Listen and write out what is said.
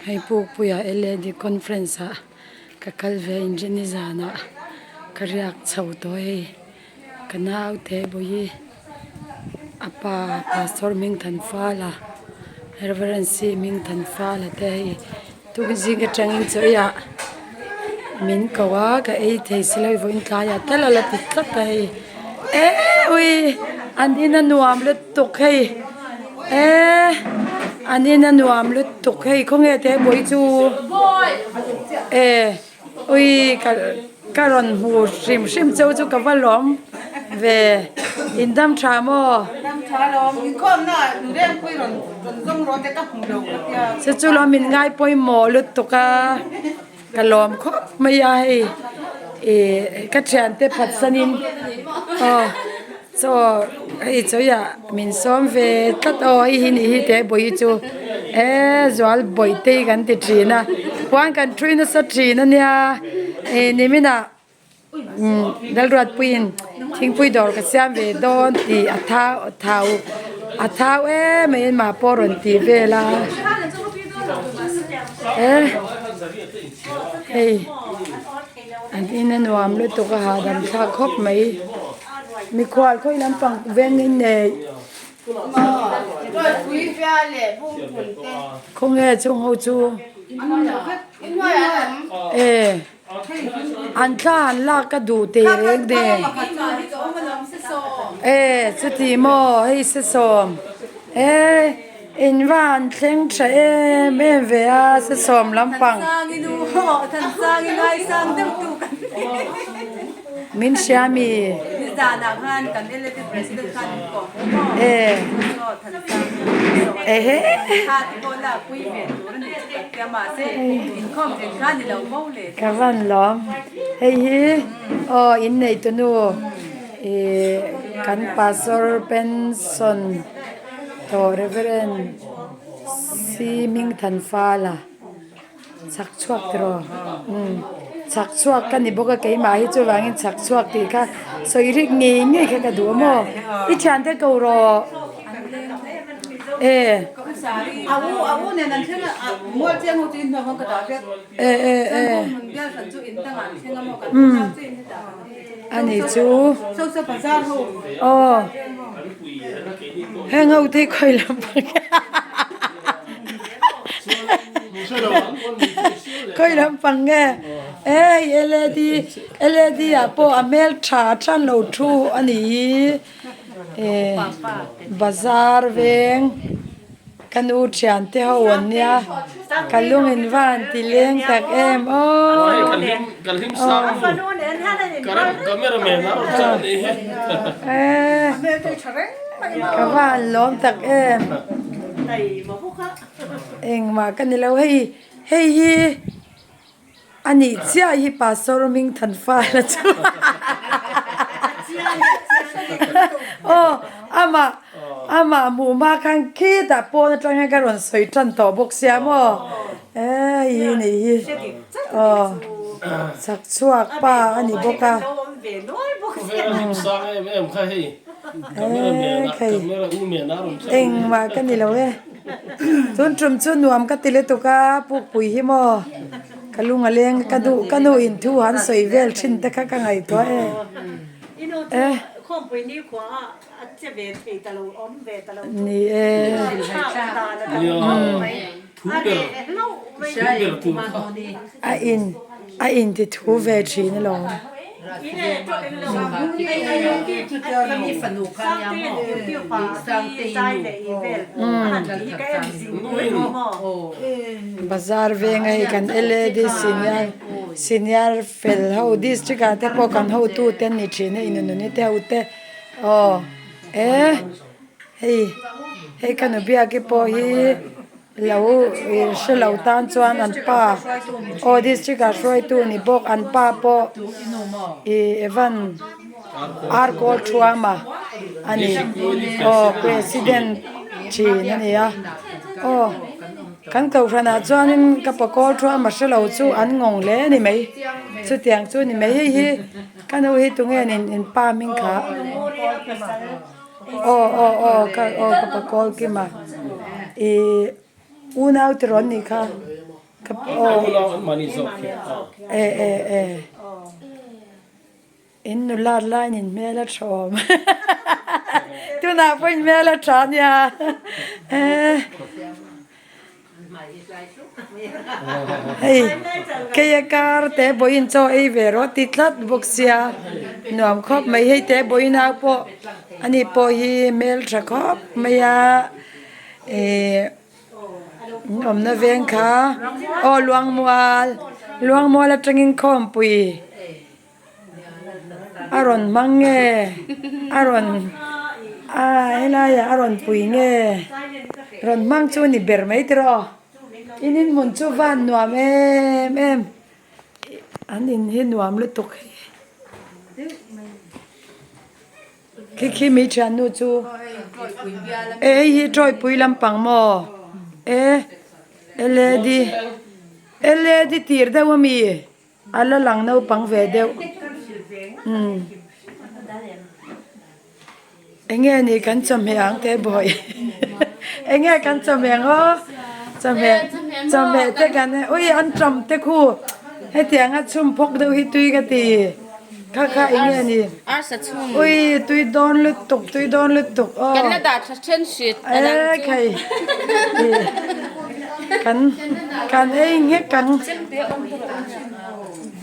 Hei Pukpuia LAD conference ah ka kal ve inrinni zanah ka riak chho tawh hei ka naute bawihi a pa pastor Hmingthanfala Reverend C Hmingthanfala te hei tuk zing atangin chaw eiah min ko a ka ei thei si lo vawiin tlaiah tal a la ti tlat a hei eh ui an in a nuam lutuk hei eh an in a nuam lutuk hei khawnge te bawi chu eh ui ka ka rawn hmu hrim hrim cheu chu ka va lawm ve in dam tha maw chu chu lawm min ngai pawimawh lutuk a. Ka lawm khawp mai a hei ih ka thiante phatsanin aw chaw hei chawiah min sawm ve tlat aw hei hi nih hi teh bawihi chu eee zual bawihte hi kan ti thin a khuan kan thui nasa thin a nia ih niminah Lalruatpuiin thingpui dawr ka siam ve dawn tih a thau a thau a thau em mai mah pawh rawn tih vel a e hei an in a nuam lutuk a hahdam thlak khawp mai mikhual khawi lampang veng in nei khawnge chung ho chu e. An thla han lak ka duh teh reng nen. E chuti maw hei se sawm e in va han thleng tha em em ve a se sawm lampang. Min hria mi? E ehe. Ka van lawm hei hi aw innei tunu ih kan pastor pension tawh Reverend C Hmingthanfala. Chhak chhuak tiraw umm chhak chhuak ka ni bawk a keimah hi chuvangin chhak chhuak tih kha sawi rik ngei ngei kha ka duh a maw i thiante ko rawh e e e e umm ani chu aw heng ho te hi khawi lam pang Khawi lampang nge hei led led ah pawh a hmel tha than lo thu a ni hi eh bazar veng ka nu thian te ho an nia ka lung in va han ti leng tak em aw eh ka va han lawm tak em. Engmah ka ni lo hei hei hi a nih chiah hi pastor hming than fal a chu aw amah amah hmuh hma khan khitah pawn atang hian ka rawn sawi tan tawh bawk sia maw e hei hi nih hi aw chak chhuak pa a ni bawk a. Engmah ka ni lo e. Tun tum chu nuam ka ti lutuk a, pukpui hi maw ka lung a leng ka duh ka nu in thu han sawi vel thin te kha ka ngaihtuah e. E. Ni e. A in a inti thu ve thin alawm. Bazar veng a hei kan LAD senior senior fel ho district ah te pawh kan hotu te an ni thin a inununi te ho te aw e hei hei ka nu biak-i pawh hi. Lo hre lo tan chuan an pa aw district ah hruaitu ni bawk an pa pawh ih Evan Arkawl Thuama a ni aw president thin a ni a aw kan kohhranah chuanin ka pa kawl Thuama hre lo chu an ngawng hle a ni mai chutiang chu a ni mai hei hi ka nu hi tunge nin in pa hming kha. Aw aw aw ka aw ka pa kawl kim a ih unau te rawn nih kha. Ka aw. E e e. In nulat laiin in hmel a tha awm. Tunah pawh in hmel a tha ania. Hei keia kar te vawiin chaw ei ve rawh ti tlat bawk sia nuam khawp mai hei te vawiin au pawh ani pawh hi hmel tha khawp mai a ihh in awmna veng kha aw luangmual luangmual atangin khawmpui. A rawn hmang nge a rawn a helaiah a rawn pui nge rawn hmang chu ni ber mai tiraw in in hmun chu van nuam em em an in hi nuam lutuk hei khi khi mi thiannu chu e hei hi tawipui lampang maw e led led tir deuh ami. A la lang naupang ve deuh. Umm. Enge ni kan chawhmeh ang teh bawi. Enge kan chawhmeh ang aw. Chawhmeh chawhmeh te kan ui an ṭam te khu hetianga chhum phawk deuh hi tui ka ti. Kha kha enge ni. Ui tui dawn lutuk tui dawn lutuk aw. Kan la dah tha then hrit a dang chu. E khai. Kan kan ei nghek ang.